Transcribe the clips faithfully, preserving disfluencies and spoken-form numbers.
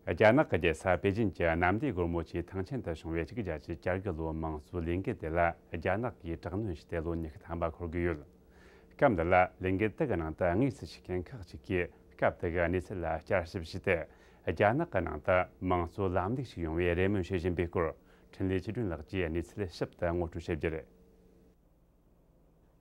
རྒྱ་ནག་གི་རྒྱལ་ས་པེ་ཅིན་གྱི་གནམ་བདེ་སྒོ་མོ་ཆེའི་ཐང་ཆེན་དུ་བྱུང་བའི་གཅིག་བརྒྱད་ཅུ་གྱ་དགུ་ལོའི་དམངས་གཙོའི་ལས་འགུལ་དེ་ལ་རྒྱ་ནག་གིས་དྲག་གནོན་བྱས་ཏེ་ལོ་ཉི་ཤུ་ཐམ་པ་འཁོར་གྱི་ཡོད། སྐབས་འདི་ལ་ལས་འགུལ་དེ་གི་ནང་དུ་དངོས་སུ་ཞུགས་མཁན་ཁག་ཅིག་གིས་སྐབས་དེ་གི་གནས་ཚུལ་ལ་བསྐྱར་ཞིབ་བྱས་ཏེ། རྒྱ་ནག་གི་ནང་དུ་དམངས་གཙོ་ལམ་ལུགས་ཤིག་ཡོང་བའི་རེ་སྨོན་བྱེད་བཞིན་པའི་སྐོར། འཕྲིན་ལས་ཆོས་སྒྲོན་ལགས་ཀྱིས་གནས་ཚུལ་ཞིབ་ཏུ་ངོ་སྤྲོད་བྱེད་རྒྱུ་རེད།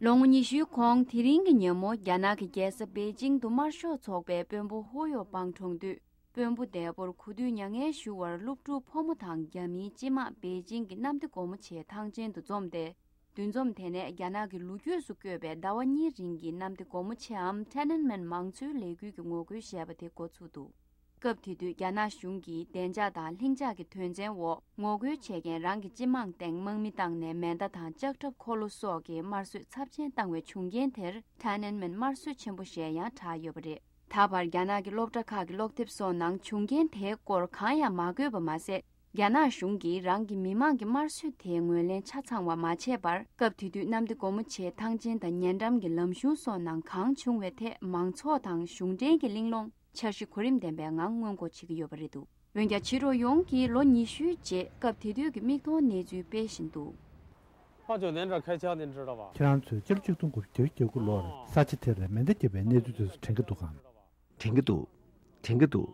ལོ་ངོ་ཉི་ཤུའི་གོང་དེ་རིང་གི་ཉིན་མོ། རྒྱ་ནག་གི་རྒྱལ་ས་པེ་ཅིང་དུ་དམར་ཤོག་ཚོགས་པའི་དཔོན་པོ་ཧུའུ་ཡོ་པང་གྲོངས་དུས། དཔོན་པོ་འདས་པོར་གོ་སྒྲིག་མྱ་ངན་ཞུ་བར་སློབ་ཕྲུག་ཕོ་མོ་དང་རྒྱ་མིའི་སྤྱི་དམངས་པེ་ཅིང་གི་གནམ་བདེ་སྒོ་མོ་ཆེའི་ཐང་ཆེན་དུ་འཛོམས་ཏེ། འདུ་འཛོམས་དེ་ནས་རྒྱ་ནག་གི་ལོ་རྒྱུས་སུ་བཀོད་པའི་ཟླ་བ་གཉིས་རིང་གི་གནམ་བདེ་སྒོ་མོ་ཆེའམ་ཐེན་ཨན་མེན་མང་གཙོའི་ལས་འགུལ་གྱི་ངོ་རྒོལ་ཞེས་པ་དེ་འགོ་ཚུགས་འདུག་སྐབས་དེ་དུས་རྒྱ་ནག་གཞུང་གིས་བདེ་འཇགས་དང་ལྷིང་འཇགས་ཀྱི་དོན་ཚན་འོག་ངོ་རྒོལ་བྱེད་མཁན་རང་གི་སྤྱི་དམངས་སྟེང་དམག་མི་བཏང་ནས་མེ་མདའ་དང་ལྕགས་ཁྲབ་འཁོར་ལོ་སོགས་ཀྱིས་དམར་གསོད་ཚབས་ཆེན་བཏང་བའི་བྱུང་རྐྱེན་དེར་ཐེན་ཨན་མེན་དམར་གསོད་ཆེན་པོ་ཞེས་ཡང་གྲགས་ཡོད་པ་རེད། ད་བར་རྒྱ་ནག་གི་སློབ་གྲྭ་ཁག་གི་སློབ་དེབ་སོགས་ནང་བྱུང་རྐྱེན་དེའི་སྐོར་གང་ཡང་མ་འགོད་པ་མ་ཟད། རྒྱ་ནག་གཞུང་གིས་རང་གི་མི་དམངས་ཀྱི་དམར་གསོད་དེའི་ངོས་ལེན་ཆ་ཚང་བ་མ་བྱས་པར། སྐབས་དེ་དུས་གནམ་བདེ་སྒོ་མོ་ཆེའི་ཐང་ཆེན་དང་ཉེ་འགྲམ་གྱི་ལམ་གཞུང་སོགས་ནང་གང་བྱུང་བའི་ཐད་མང་ཚོགས་དང་གཞུང་འབྲེལ་གྱི་གླེང་སློང་འཆར་གཞི་གོ་རིམ་ལྡན་པའི་ངང་སྔོན་འགོག་བྱེད་ཀྱི་ཡོད་པ་རེད་འདུག་འོན་ཀྱང་ཕྱི་དྲོ་ཡོངས་ཀྱིས་ལོ་ཉི་ཤུའི་རྗེས་སྐབས་དེ་དུས་ཀྱི་མིག་མཐོང་གནས་ཚུལ་སྤེལ་བཞིན་འདུག 八九年这开枪，您知道吧？ ཁྱེད་རང་ཚོས་ཕྱི་ལོ་ཆིག་སྟོང་དགུ་བརྒྱ་བརྒྱད་ཅུ་གྱ་དགུ་ལོར་ས་ཆ་དེར་མེ་མདའ་བརྒྱབ་པའི་གནས་ཚུལ་དེ་ཚོ་དྲན་གྱི་འདུག་གམ། དྲན་གྱི་འདུག་དྲན་གྱི་འདུག་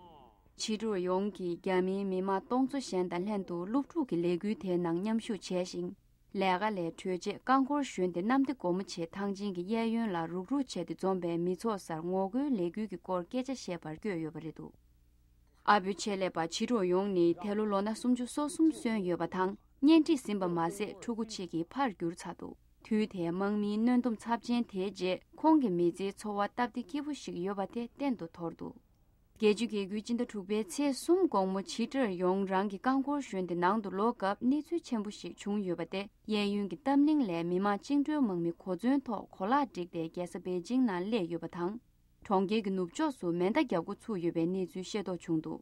ཕྱི་དྲོ་ཡོངས་ཀྱིས་རྒྱ་མིའི་མི་མང་སྟོང་ཚོ་གཞན་དང་ལྷན་དུ་སློབ་ཕྲུག་གི་ལས་འགུལ་དེའི་ནང་མཉམ་ཞུགས་བྱས་ཤིང་། ལས་ཀ་ལས་གྲོལ་རྗེས་རྐང་འཁོར་ཞོན་ཏེ་གནམ་བདེ་སྒོ་མོ་ཆེའི་ཐང་ཆེན་གྱི་གཡས་གཡོན་ལ་རུག་རུག་བྱས་ཏེ་འཛོམས་པའི་མི་ཚོགས་སར་ངོ་རྒོལ་ལས་འགུལ་གྱི་སྐོར་སྐད་ཆ་བཤད་པར་བསྐྱོད་ཡོད་པ་རེད་འདུག་ཨ་བོའི་ཆེད་ལས་པ་ཕྱི་དྲོ་ཡོངས་ནི་དེ་ལོ་ལོ་ན་སུམ་ཅུ་སོ་གསུམ་སོན་ཡོད་པ་དང་། གཉེན་སྒྲིག་ཟིན་པ་མ་ཟད་ཕྲུ་གུ་གཅིག་གིས་ཕར་གྱུར་ཚར་འདུག་དུས་དེའི་དམག་མིའི་གནོན་སྡོམ་ཚབས་ཆེན་དེའི་རྗེས་ཁོང་གི་མི་ཚེའི་འཚོ་བ་སྟབས་བདེ་སྐྱིད་པོ་ཞིག་ཡོད་པ་དེ་གཏན་དུ་དོར་འདུག་བརྒྱད་ཅུ་གྱ་དགུའི་སྤྱི་ཟླ་དྲུག་པའི་ཚེས་གསུམ་དགོང་མོ་ཕྱི་དྲོར་ཡོངས་རང་གི་རྐང་འཁོར་ཞོན་ཏེ་ནང་དུ་ལོག་སྐབས་གནས་ཚུལ་ཆེན་པོ་ཞིག་བྱུང་ཡོད་པ་དེ་གཡས་གཡོན་གྱི་གཏམ་གླེང་ལས་མི་མང་བཅིངས་འགྲོལ་དམག་མི་གོ་མཚོན་ཐོག་གོ་ལག་བསྒྲིགས་ཏེ་རྒྱལ་ས་པེ་ཅིང་ནང་སླེབས་ཡོད་པ་དང་། གྲོང་ཁྱེར་གྱི་ནུབ་ཕྱོགས་སུ་མེ་མདའ་བརྒྱབ་འགོ་ཚུགས་ཡོད་པའི་གནས་ཚུལ་ཤེས་རྟོགས་བྱུང་འདུག་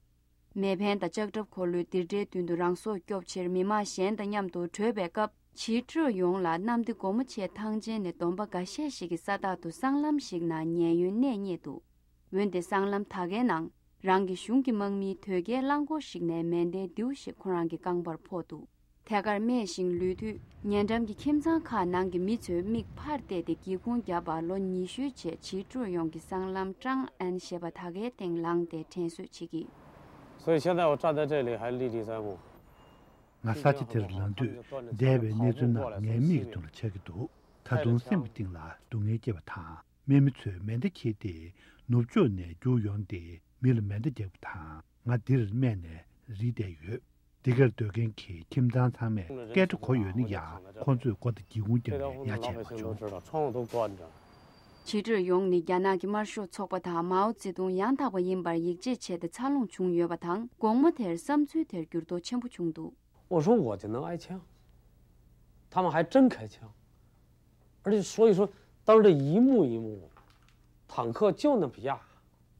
མེ་འཕེན་དང་ལྕགས་ཁྲབ་འཁོར་ལོའི་ལྡིར་སྒྲའི་མདུན་དུ་རང་སྲོག་སྐྱོབ་ཕྱིར་མི་མང་གཞན་དང་མཉམ་དུ་བྲོས་པའི་སྐབས་ཕྱིར་སྤྲོད་ཡོང་ལ་གནམ་བདེ་སྒོ་མོ་ཆེའི་ཐང་ཆེན་ནས་འདོམ་པ་འགའ་ཤས་ཤིག་གི་ས་ཐག་ཏུ་སྲང་ལམ་ཞིག་ནང་ཉེན་གཡོལ་གནས་རྙེད་འདུག་འོན་ཏེ་སྲང་ལམ་ད་གའི་ནང་རང་གི་གཞུང་གི་དམག་མིའི་དོས་སྐྱེལ་རླངས་འཁོར་ཞིག་ནས་མེ་མདའི་མདེའུ་ཞིག་ཁོ་རང་གི་རྐང་པར་ཕོག་འདུག་ཐད་ཀར་རྨས་ཤིང་ལུས་དུས་ཉེ་འགྲམ་གྱི་ཁྱིམ་ཚང་ཁག་ནང་གི་མི་ཚོས་མིག་ཕར་བལྟས་ཏེ་སྒེའུ་ཁུང་བརྒྱབ་པར་ལོ་ཉི་ཤུའི་རྗེས་ཕྱིར་སྤྲོད་ཡོང་གི་སྲང་ལམ་ཀྲང་ཨན་ཞེས་པ་ད་གའི་སྟེང་ལངས་ཏེ་དྲན་གསོས་བྱེད་ཀྱི། 所以现在我站在这里还历历在目。 ང་ས་ཆ་དེར་ལངས་དུས་འདས་པའི་གནས་ཚུལ་རྣམས་ངའི་མིག་གི་མདུན་ལ་འཆར་གྱི་འདུག་ད་དུང་སེམས་ཀྱི་གཏིང་ལ་སྡུག་བསྔལ་སྐྱེས་པ་དང་། དམག་མི་ཚོས་མེ་མདའ་འཁྱེར་ཏེ་ནུབ་ཕྱོགས་ནས་རྒྱུགས་ཡོང་སྟེ་མི་ལ་མེ་མདའ་རྒྱག་པ་དང་། ང་འདིར་རྨས་ནས་རིལ་བསྡད་ཡོད། འདི་གར་སྡོད་མཁན་གྱི་ཁྱིམ་ཚང་ཚང་མས་སྐད་སྒྲ་གོ་ཡོད་ན་ཡང་། ཁོང་ཚོས་སྒོ་དང་སྒེའུ་ཁུང་བརྒྱབ་ནས་ཡ་བྱས་མ་བྱུང་། 窗户都关着。 ཕྱི་དྲོ་ཡོངས་ནི་རྒྱ་ནག་གི་དམར་ཤོག་ཚོགས་པ་དང་མའོ་ཙེ་ཏུང་ཡང་དག་པ་ཡིན་པར་ཡིད་ཆེས་བྱས་ཏེ་འཚར་ལོངས་བྱུང་ཡོད་པ་དང་། དགོང་མོ་དེར་བསམ་ཚུལ་དེར་འགྱུར་ལྡོག་ཆེན་པོ་བྱུང་འདུག 我说我就能挨枪，他们还真开枪，而且所以说当时这一幕一幕，坦克就那么压。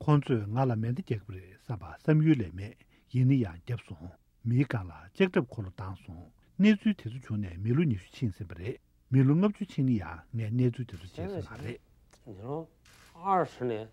ཁོང་ཚོས་ང་ལ་མེ་མདའ་རྒྱག་གི་རེད་བསམ་པ་བསམ་ཡུལ་ལས་མེད། ཡིན་ན་ཡང་བརྒྱབ་སོང་། མིའི་སྒང་ལ་ལྕགས་ཁྲབ་འཁོར་ལོ་བཏང་སོང་། གནས་ཚུལ་དེ་ཚོ་བྱུང་ནས་མི་ལོ་ཉི་ཤུ་ཕྱིན་ཟིན་པ་རེད། མི་ལོ་ལྔ་བཅུ་ཕྱིན་ན་ཡང་ངས་གནས་ཚུལ་དེ་ཚོ་བརྗེད་ས་མ་རེད། 你说二十年，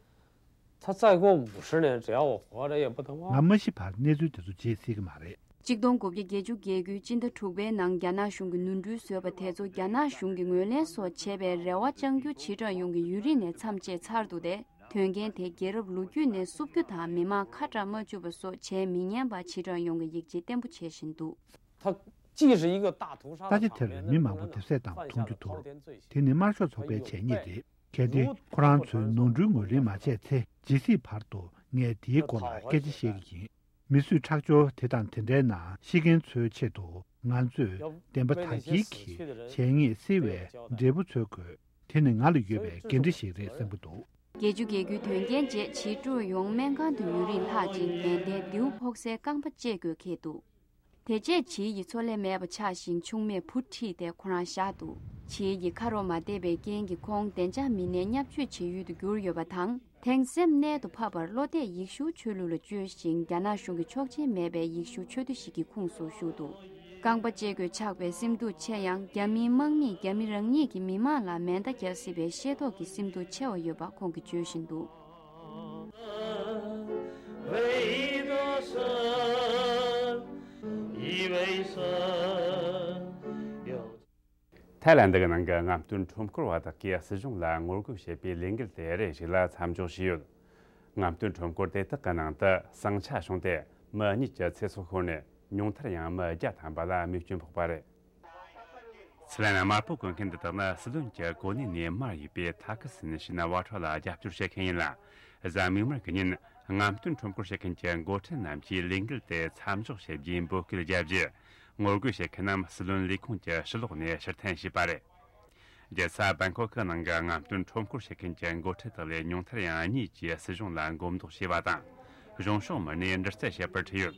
他再过五十年，只要我活着也不能忘。 ང་མ་ཤི་བར་གནས་ཚུལ་དེ་ཚོ་བརྗེད་སྲིད་ཀྱི་མ་རེད། གཅིག་སྟོང་དགུ་བརྒྱ་བརྒྱད་ཅུ་གྱ་དགུའི་སྤྱི་ཟླ་དྲུག་པའི་ནང་རྒྱ་ནག་གཞུང་གིས་ནོར་འཁྲུལ་བཟོས་པ་དེ་ཚོ་རྒྱ་ནག་གཞུང་གིས་ངོས་ལེན་སོགས་བྱས་པའི་རེ་བ་བཅང་རྒྱུ་ཕྱིར་བསྒྲགས་ཡོང་གི་ཡུན་རིང་ནས་མཚམས་བཅད་ཚར་འདུག་སྟེ། དོན་རྐྱེན་དེ་རྒྱལ་རབས་ལོ་རྒྱུས་ནས་བསུབ་རྒྱུ་དང་མི་མང་ཁ་གྲག་མ་བཅུག་པ་སོགས་བྱེད་མི་ཉན་པ་ཕྱིར་བསྒྲགས་ཡོང་གི་ཡིད་ཆེས་བརྟན་པོ་བྱེད་བཞིན་འདུག 他既是一个大屠杀的场面， ས་ཆ་དེར་མི་མང་པོ་འདེབས་གསོད་བཏང་བ་མཐོང་རྒྱུ་འདུག་དེ་ནི་དམར་ཤོག་ཚོགས་པའི་བྱས་ཉེས་རེད། གལ་ཏེ་ཁོ་རང་ཚོས་ནོར་འཁྲུལ་ངོས་ལེན་མ་བྱས་ཚེ། ཇི་སྲིད་བར་དུ་ངས་དེའི་སྐོར་ལ་སྐད་ཆ་བཤད་ཀྱི་ཡིན། མི་གསོད་ཁྲག་སྦྱོར་དེ་དང་དེ་འདྲའི་ནང་ཤི་མཁན་ཚོའི་ཆེད་དུ་ང་ཚོས་བདེན་པ་དག་སྒྲིལ་གྱིས་བྱས་ཉེས་སེལ་བའི་འབྲས་བུ་འཚོལ་དགོས། དེ་ནི་ང་ལ་ཡོད་པའི་འགན་འཁྲི་ཞིག་རེད་བསམ་གྱི་འདུག་བརྒྱད་ཅུ་གྱ་དགུའི་དོན་རྐྱེན་རྗེས་ཕྱིར་སྤྲོད་ཡོང་སྨན་ཁང་དུ་ཡུན་རིང་ལྷག་ཅིང་ནད་ལྡན་མདེའུ་ཕོག་སའི་རྐང་པ་བཅད་དགོས་འཁེལ་འདུག་དེ་རྗེས་བྱིས་ཡི་འཚོ་ལས་མེད་པ་ཆགས་ཤིང་ཆུང་མས་བུ་ཁྲིད་དེ་ཁོ་རང་བཞག་འདུག་བྱིས་ཡི་ཁ་རོག་མ་བདེ་བའི་རྐྱེན་གྱིས་ཁོང་བདེ་འཇགས་མི་སྣས་བརྙས་བཅོས་བྱེད་ཡུལ་དུ་གྱུར་ཡོད་པ་དང་། དེང་སེམས་རྣལ་དུ་ཕབ་པར་བློ་གཏད་ཡེ་ཤུའི་ཆོས་ལུགས་ལ་བཅོལ་ཞིང་རྒྱ་ནག་གཞུང་གི་ཆོག་མཆན་མེད་པའི་ཡེ་ཤུ་ཆོས་སྡེ་ཞིག་གི་ཁོངས་སུ་ཞུགས་འདུག་རྐང་པ་བཅད་དགོས་ཆགས་པའི་སེམས་སྡུག་ཆེ་ཡང་རྒྱ་མིའི་དམག་མིས་རྒྱ་མི་རང་ཉིད་ཀྱི་མི་མང་ལ་མེ་མདའ་བརྒྱབ་སྲིད་པའི་ཤེས་རྟོགས་ཀྱི་སེམས་སྡུག་ཆེ་བ་ཡོད་པ་ཁོང་གིས་བརྗོད་བཞིན་འདུག་ཐའི་ལན་ཌི་གི་ནང་གི་རྔམ་སྟོན་ཁྲོམ་སྐོར་བ་དག་གིས་སྲིད་གཞུང་ལ་ངོ་རྒོལ་བྱེད་པའི་ལས་འགུལ་དེ་རེ་ཞིག་ལ་མཚམས་འཇོག་བྱས་ཡོད། རྔམ་སྟོན་ཁྲོམ་སྐོར་དེ་དག་གི་ནང་དུ་ཟིང་ཆ་བྱུང་སྟེ་མི་གཉིས་ཀྱི་ཚེ་སྲོག་ཤོར་ནས་ཉུང་མཐར་ཡང་མི་བརྒྱ་ཐམ་པ་ལ་རྨས་སྐྱོན་ཕོག་པ་རེད། ཚུར་ལན་དམར་པོ་གོན་མཁན་འདི་དག་ནི་སྲིད་བློན་གྱི་གོ་གནས་ནས་མར་ཡེབས་པའི་ཐ་ཁི་སིན་ཤིན་ཝ་ཁྲ་ལ་རྒྱབ་སྐྱོར་བྱེད་མཁན་ཡིན་ལ། གཟའ་མིག་དམར་གྱི་ཉིན་རྔམ་སྟོན་ཁྲོམ་སྐོར་བྱེད་མཁན་གྱི་འགོ་ཁྲིད་རྣམས་ཀྱིས་ལས་འགུལ་དེ་མཚམས་འཇོག་བྱེད་རྒྱུའི་འབོད་སྐུལ་བརྒྱབ་རྗེས། ངོ་རྒོལ་བྱེད་མཁན་རྣམས་སྲིད་བློན་ལས་ཁུངས་ཀྱི་ཕྱི་ལོགས་ནས་ཕྱིར་འཐེན་བྱས་པ་རེད། རྒྱལ་ས་བེང་ཀོག་གི་ནང་གི་རྔམ་སྟོན་ཁྲོམ་སྐོར་བྱེད་མཁན་གྱི་འགོ་ཁྲིད་དག་ལས་ཉུང་མཐར་ཡང་གཉིས་ཀྱིས་སྲིད་གཞུང་ལ་མགོ་འདོགས་བྱས་པ་དང་། གཞུང་ཕྱོགས་མི་སྣས་འདྲི་རྩད་བྱེད་པར་ཁྲིད་ཡོད།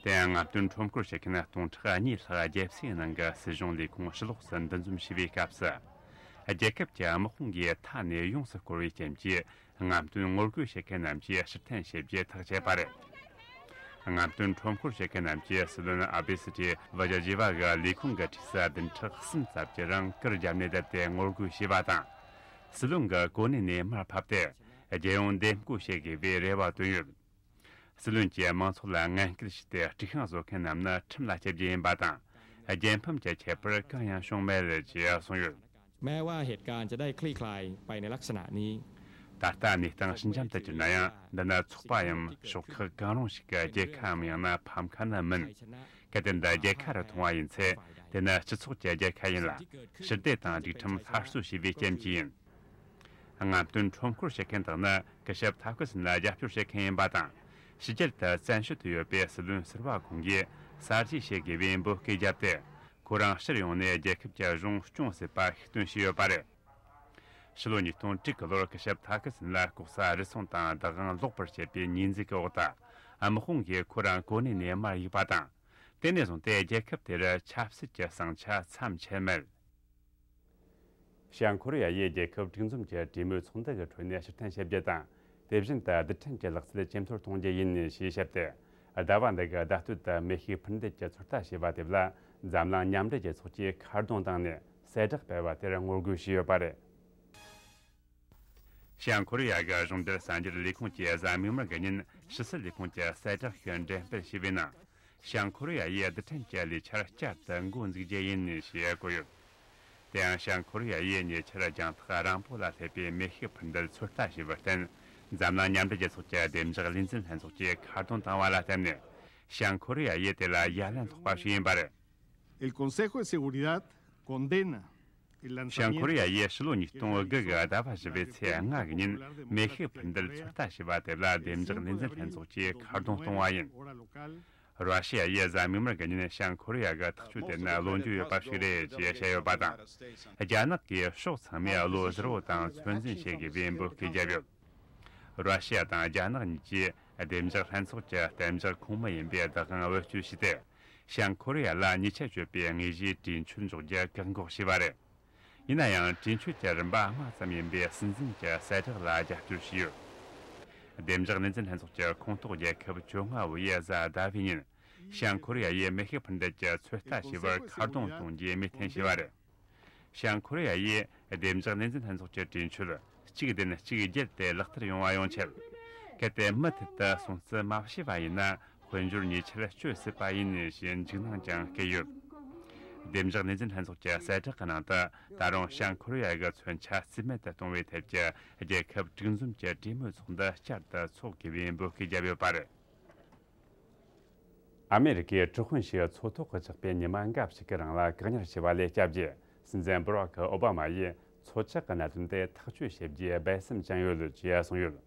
དེ་ཡང་རྔམ་སྟོན་ཁྲོམ་སྐོར་བྱེད་མཁན་སྟོང་ཕྲག་གཉིས་ལྷག་རྒྱལ་སའི་ནང་གི་སྲིད་གཞུང་ལས་ཁུངས་ཕྱི་ལོགས་སུ་འདུ་འཛོམས་བྱས་པའི་སྐབས་སུ། རྒྱལ་ཁབ་ཀྱི་དམག་དཔུང་གིས་མཐའ་ནས་ཡོངས་སུ་བསྐོར་བའི་རྐྱེན་གྱིས་རྔམ་སྟོན་ངོ་རྒོལ་བྱེད་མཁན་རྣམས་ཀྱིས་ཕྱིར་འཐེན་བྱེད་རྒྱུ་ཐག་བཅད་པ་རེད། རྔམ་སྟོན་ཁྲོམ་སྐོར་བྱེད་མཁན་རྣམས་ཀྱིས་སྲིད་བློན་ཨ་བེ་སི་ཏྲི་བྷ་ཇ་ཇི་བ་གི་ལས་ཁུངས་ཀྱི་འཁྲིས་སུ་བདུན་ཕྲག་གསུམ་ཙམ་གྱི་རིང་གུར་བརྒྱབ་ནས་བསྡད་དེ་ངོ་རྒོལ་བྱས་པ་དང་། སྲིད་བློན་གྱི་གོ་གནས་ནས་མར་ཕབ་སྟེ། རྒྱལ་ཡོངས་འདེམས་བསྐོ་བྱེད་དགོས་པའི་རེ་བ་བཏོན་ཡོད། སྲིད་བློན་གྱིས་མང་ཚོགས་ལ་ངན་སྐུལ་བྱས་ཏེ་དཀྲུག་ཤིང་བཟོ་མཁན་རྣམས་ནི་ཁྲིམས་ལ་དཔྱད་རྒྱུ་ཡིན་པ་དང་། རྒྱལ་ཕམ་གྱི་ཁྱད་པར་གང་ཡང་བྱུང་མེད་ཅེས་གསུངས་ཡོད། แม้ว่าเหตุการณ์จะได้คลี่คลายไปในลักษณะนี้ ད་ལྟ་གནས་སྟངས་ཞི་འཇམ་དུ་གྱུར་ན་ཡང་། འདི་ནི་ཚོགས་པའམ་ཕྱོགས་ཁག་གང་རུང་ཞིག་གི་རྒྱལ་ཁའམ་ཡང་ན་ཕམ་ཁ་ནི་མིན། གལ་ཏེ་འདི་རྒྱལ་ཁ་རུ་མཐོང་བ་ཡིན་ཚེ། དེ་ནི་སྤྱི་ཚོགས་ཀྱི་རྒྱལ་ཁ་ཡིན་ལ། ཞི་བདེ་དང་སྒྲིག་ཁྲིམས་སླར་གསོ་བྱས་པའི་རྐྱེན་གྱིས་ཡིན། རྔམ་སྟོན་ཁྲོམ་སྐོར་བྱེད་མཁན་དག་ནི་སྐུ་ཞབས་ཐ་ཁི་སིན་ལ་རྒྱབ་སྐྱོར་བྱེད་མཁན་ཡིན་པ་དང་། ཕྱི་རྒྱལ་དུ་བཙན་བྱོལ་དུ་ཡོད་པའི་སྲིད་བློན་ཟུར་པ་ཁོང་གིས་གསར་བརྗེ་བྱེད་དགོས་པའི་འབོད་སྐུལ་བརྒྱབ་སྟེ། ཁོ་རང་ཕྱིར་ཡོང་ནས་རྒྱལ་ཁབ་ཀྱི་གཞུང་སྐྱོང་སྲིད་པ་ཤུགས་འདོན་བྱས་ཡོད་པ་རེད། ཕྱི་ལོ་ཉིས་སྟོང་དྲུག་གི་ལོར་སྐུ་ཞབས་ཐ་ཁི་སིན་ལ་ལྐོག་ཟ་རུལ་སུངས་དང་བདག་དབང་ལོག་པར་བྱེད་པའི་ཉེས་འཛུགས་ཀྱི་འོག་ཏུ། དམག་དཔུང་གིས་ཁོ་རང་གོ་གནས་ནས་མར་གཡུགས་པ་དང་། དེ་ནས་བཟུང་སྟེ་རྒྱལ་ཁབ་དེར་ཆབ་སྲིད་ཀྱི་ཟིང་ཆ་མཚམས་ཆད་མེད། བྱང་ཁོ་རེ་ཡ་ཡིས་རྒྱལ་ཁབ་དྲུག་འཛོམས་ཀྱི་གྲོས་མོལ་ཚོགས་འདུ་གི་ཁྲོད་ནས་ཕྱིར་འཐེན་བྱེད་རྒྱུ་དང་། དེ་བཞིན་དུ་རྡུལ་ཕྲན་གྱི་ལག་རྩལ་ཇེ་མཐོར་གཏོང་རྒྱུ་ཡིན་ཞེས་བཤད་དེ། ཟླ་བ་འདི་གི་ཟླ་སྟོད་དུ་མེ་ཤུགས་འཕུར་མདེལ་གྱི་ཚོད་ལྟ་བྱས་པ་དེ་ལ་འཛམ་གླིང་མཉམ་འབྲེལ་རྒྱལ་ཚོགས་ཀྱིས་ཁ་རྡུང་བཏང་ནས་གསལ་བསྒྲགས་སྤེལ་བ་དེར་ངོ་རྒོལ་བྱས་ཡོད་པ་རེད། བྱང་ཁོ་རེ་ཡ་གི་གཞུང་འབྲེལ་གསར་འགྱུར་ལས་ཁུངས་ཀྱིས་གཟའ་མིག་དམར་གྱི་ཉིན་ཕྱི་སྲིད་ལས་ཁུངས་ཀྱི་གསལ་བསྒྲགས་ཤིག་འགྲེམས་སྤེལ་བྱས་པའི་ནང་། བྱང་ཁོ་རེ་ཡ་ཡིས་རྡུལ་ཕྲན་གྱི་ལས་འཆར་བསྐྱར་དུ་འགོ་འཛུགས་རྒྱུ་ཡིན་ཞེས་བཀོད་ཡོད། དེ་ཡང་བྱང་ཁོ་རེ་ཡ་ཡིས་ཉེ་ཆར་རྒྱང་ཐག་རིང་པོ་ལ་སླེབས་པའི་མེ་ཤུགས་འཕུར་མདེལ་ཚོད་ལྟ་བྱས་པར་བརྟེན། འཛམ་གླིང་མཉམ་འབྲེལ་རྒྱལ་ཚོགས་ཀྱི་བདེ་འཇགས་ལས་འཛིན་ལྷན་ཚོགས་ཀྱིས་ཁ་རྡུང་བཏང་བ་ལ་བརྟེན་ནས། བྱང་ཁོ་རེ་ཡ་ཡིས་དེ་ལ་ཡ་ལན་སློག་པ་ཞིག་ཡིན་པ་རེད། El Consejo de Seguridad condena el lanzamiento བྱང་ཁོ་རེ་ཡ་ཡིས་ཕྱི་ལོ་ཉིས་སྟོང་དགུ་གི་ཟླ་བ་བཞི་པའི་ཚེས་ལྔ་གི་ཉིན་མེ་ཤུགས་འཕུར་མདེལ་ཚོད་ལྟ་བྱས་པ་དེ་ལ་བདེ་འཇགས་ལས་འཛིན་ལྷན་ཚོགས་ཀྱིས་ཁ་རྡུང་གཏོང་བ་ཡིན། ར་ཤི་ཡ་ཡིས་གཟའ་མིག་དམར་གྱི་ཉིན་བྱང་ཁོ་རེ་ཡ་གི་ཐག་གཅོད་དེ་ནི་ལོ་རྒྱུས་ཡོད་པ་ཞིག་རེད་ཅེས་བཤད་ཡོད་པ་དང་། རྒྱ་ནག་གིས་ཕྱོགས་ཚང་མས་བློ་གཟུར་བོ་དང་ཚོད་འཛིན་བྱེད་དགོས་པའི་འབོད་སྐུལ་བརྒྱབ་ཡོད། ར་ཤི་ཡ་དང་རྒྱ་ནག་གཉིས་ཀྱིས་བདེ་འཇགས་ལྷན་ཚོགས་ཀྱི་གཏན་འཇགས་ཁོངས་མི་ཡིན་པའི་བདག་དབང་བེད་སྤྱོད་བྱས་ཏེ། བྱང་ཁོ་རེ་ཡ་ལ་ཉེས་ཆད་གཅོད་པའི་དངོས་གཞིའི་གྲོས་ཆོད་འཇོག་རྒྱུ་བཀག་འགོག་བྱས་པ་རེད། ཡིན་ན་ཡང་གྲོས་ཆོད་ཀྱི་རིམ་པ་སྔ་ཙམ་ཡིན་པའི་སྲིད་འཛིན་གྱི་གསལ་བསྒྲགས་ལ་རྒྱབ་སྐྱོར་བྱས་ཡོད། བདེ་འཇགས་ལས་འཛིན་ལྷན་ཚོགས་ཀྱི་ཁོངས་གཏོགས་རྒྱལ་ཁབ་བཅོ་ལྔ་བོ་ཡིས་གཟའ་ཟླ་བའི་ཉིན་བྱང་ཁོ་རེ་ཡ་ཡིས་མེ་ཤུགས་འཕུར་མདེལ་གྱི་ཚོད་ལྟ་བྱས་པར་ཁ་རྡུང་གཏོང་རྒྱུའི་མོས་མཐུན་བྱས་པ་རེད། བྱང་ཁོ་རེ་ཡ་ཡིས་བདེ་འཇགས་ལས་འཛིན་ལྷན་ཚོགས་ཀྱི་གྲོས་ཆོད་གཅིག་བདུན་གཅིག་བརྒྱད་དེ་ལག་བསྟར་ཡོང་བ་ཡོང་ཆེད། གལ་ཏེ་མུ་མཐུད་དུ་སྲུང་བརྩི་མ་བྱས་པ་ཡིན་ན། དཔལ་འབྱོར་ཉེས་ཆད་གཅོད་སྲིད་པ་ཡིན་ཞེས་འཇིགས་སྣང་ཀྱང་སྐྱེས་ཡོད། བདེ་འཇགས་ལས་འཛིན་ལྷན་ཚོགས་ཀྱི་གསལ་བསྒྲགས་ཀྱི་ནང་དུ། ད་རུང་བྱང་ཁོ་རེ་ཡ་གི་མཚོན་ཆ་རྩིས་མེད་དུ་གཏོང་བའི་ཐད་ཀྱི་རྒྱལ་ཁབ་དྲུག་འཛོམས་ཀྱི་གྲོས་མོལ་ཚོགས་འདུ་བསྐྱར་དུ་འཚོགས་དགོས་པའི་འབོད་སྐུལ་བརྒྱབ་ཡོད་པ་རེད། ཨ་མེ་རི་ཀའི་གྲུ་དཔོན་ཞིག་མཚོ་ཐོག་གི་ཇག་པས་ཉི་མ་འགའ་ཞིག་གི་རིང་ལ་བཀག་ཉར་བྱས་པ་ལས་སྐྱབས་རྗེས། སྲིད་འཛིན་བྷ་རག་ཨོ་བྷ་མ་ཡིས་མཚོ་ཇག་གི་གནད་དོན་དེ་ཐག་གཅོད་བྱེད་རྒྱུའི་སྦས་གསང་བཅངས་ཡོད་ཅེས་གསུངས་ཡོད།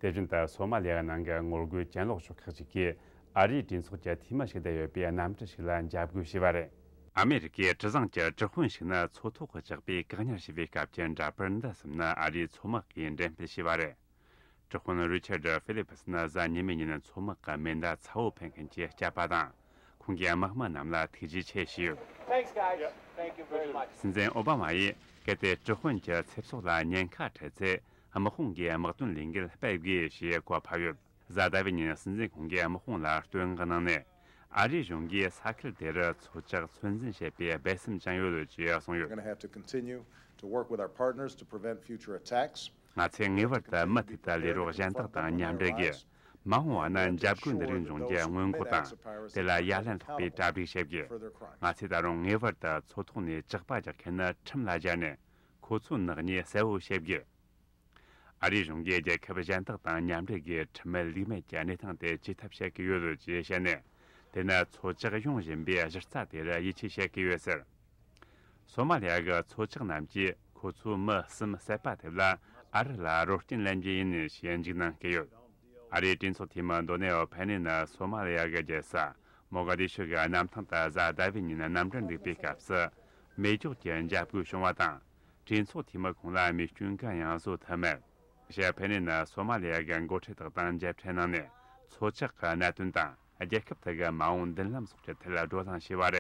དེ་བཞིན་དུ་སོ་མ་ལི་ཡ་ནང་གི་ངོ་རྒོལ་གྱེན་ལོག་ཕྱོགས་ཁག་ཅིག་གིས་ཨ་རིའི་གྲོས་ཚོགས་ཀྱི་འཐུས་མི་ཞིག་ཏུ་ཡོད་པའི་གནམ་གྲུ་ཞིག་ལ་འཇབ་རྒོལ་བྱས་པ་རེད། ཨ་མེ་རི་ཀའི་གྲུ་གཟིངས་ཀྱི་གྲུ་དཔོན་ཞིག་ནི་མཚོ་ཐོག་གི་ཇག་པས་བཀག་ཉར་བྱས་པའི་སྐབས་ཀྱི་འདྲ་པར་འདི་གསུམ་ནི་ཨ་རིའི་མཚོ་དམག་གིས་འགྲེམས་སྤེལ་བྱས་པ་རེད། གྲུ་དཔོན་རི་ཆར་ཌི་ཧྥི་ལི་ཕི་སི་ནི་གཟའ་ཉི་མའི་ཉིན་མཚོ་དམག་གི་མེ་མདའ་ཚ་བོ་འཕེན་མཁན་གྱི་སྐྱབས་པ་དང་། ཁོང་གིས་དམག་མི་རྣམས་ལ་ཐུགས་རྗེ་ཆེ་ཞུས་ཡོད། Thanks, guys. Thank you very much. སྲིད་འཛིན་ཨོ་བྷ་མ་ཡིས་གལ་ཏེ་གྲུ་དཔོན་གྱི་ཚེ་སྲོག་ལ་ཉེན་ཁ་འཕྲད་ཚེ། དམག་དཔུང་གིས་དམག་དོན་ལས་འགུལ་སྤེལ་དགོས་ཞེས་གོ་ཕབ་ཡོད། གཟའ་ཟླ་བའི་ཉིན་སྲིད་འཛིན་ཁོང་གིས་དམག་དཔུང་ལ་བསྟོད་བསྔགས་གནང་ནས། ཨ་རིའི་གཞུང་གིས་ས་ཁུལ་དེར་མཚོ་ཇག་ཚོད་འཛིན་བྱེད་པའི་སྦས་གསང་བཅངས་ཡོད་ཅེས་གསུངས་ཡོད། We're gonna have to continue to work with our partners to prevent future attacks. ང་ཚོས་ངེས་པར་དུ་མུ་མཐུད་དུ་ལས་རོགས་གཞན་དག་དང་མཉམ་འབྲེལ་དགོས། མ་འོངས་པ་ན་འཇབ་རྒོལ་འདི་རིགས་འབྱུང་རྒྱུའི་སྔོན་འགོག་དང་། དེ་ལ་ཡ་ལན་སློག་པའི་གྲ་སྒྲིག་བྱེད་དགོས། ང་ཚོས་ད་རུང་ངེས་པར་དུ་མཚོ་ཐོག་ནས་ཇག་པ་རྒྱག་མཁན་ནི་ཁྲིམས་ལ་སྦྱར་ནས། ཁོ་ཚོའི་ནག་ཉེས་གསལ་བོ་བྱེད་དགོས། ཨ་རིའི་གཞུང་གིས་རྒྱལ་ཁབ་གཞན་དག་དང་མཉམ་འབྲེལ་གྱིས་ཁྲིམས་མེད་ལུགས་མེད་ཀྱི་གནས་སྟངས་དེ་ཇུས་ཐབས་བྱེད་ཀྱི་ཡོད་ཅེས་བཤད་ནས། དེ་ནི་མཚོ་ཇག་ཡོང་བཞིན་པའི་གཞི་རྩ་དེར་ཡིད་ཆེས་བྱེད་ཀྱི་ཡོད་ཟེར། སོ་མ་ལི་ཡ་གི་མཚོ་ཇག་རྣམས་ཀྱིས་ཁོ་ཚོའི་མི་གསུམ་བསད་པ་དེ་ལ་ཨ་རི་ལ་རོ་རྐྱེན་ལེན་རྒྱུ་ཡིན་ཞེས་འཇིགས་སྣང་སྐྱེས་ཡོད། ཨ་རིའི་གྲོས་ཚོགས་འཐུས་མི་རྡོ་ནེལ་ཕེ་ནེ་ནི་སོ་མ་ལི་ཡ་གི་རྒྱལ་ས་མོ་ག་དི་ཤུ་གི་གནམ་ཐང་དུ་གཟའ་ཟླ་བའི་ཉིན་གནམ་གྲུར་འདུག་པའི་སྐབས་སུ། མེ་སྒྱོགས་ཀྱི་འཇབ་རྒོལ་བྱུང་བ་དང་། གྲོས་ཚོགས་འཐུས་མི་ཁོང་ལ་རྨས་སྐྱོན་གང་ཡང་བཟོ་ཐུབ་མེད། ཞི་ཕེ་ནེ་ནི་སོ་མ་ལི་ཡ་གི་འགོ་ཁྲིད་དག་དང་མཇལ་འཕྲད་གནང་ནས། མཚོ་ཇག་གི་གནད་དོན་དང་། རྒྱལ་ཁབ་དེ་གི་མ་འོངས་མདུན་ལམ་སོགས་ཀྱི་ཐད་བགྲོ་གླེང་བྱས་པ་རེད།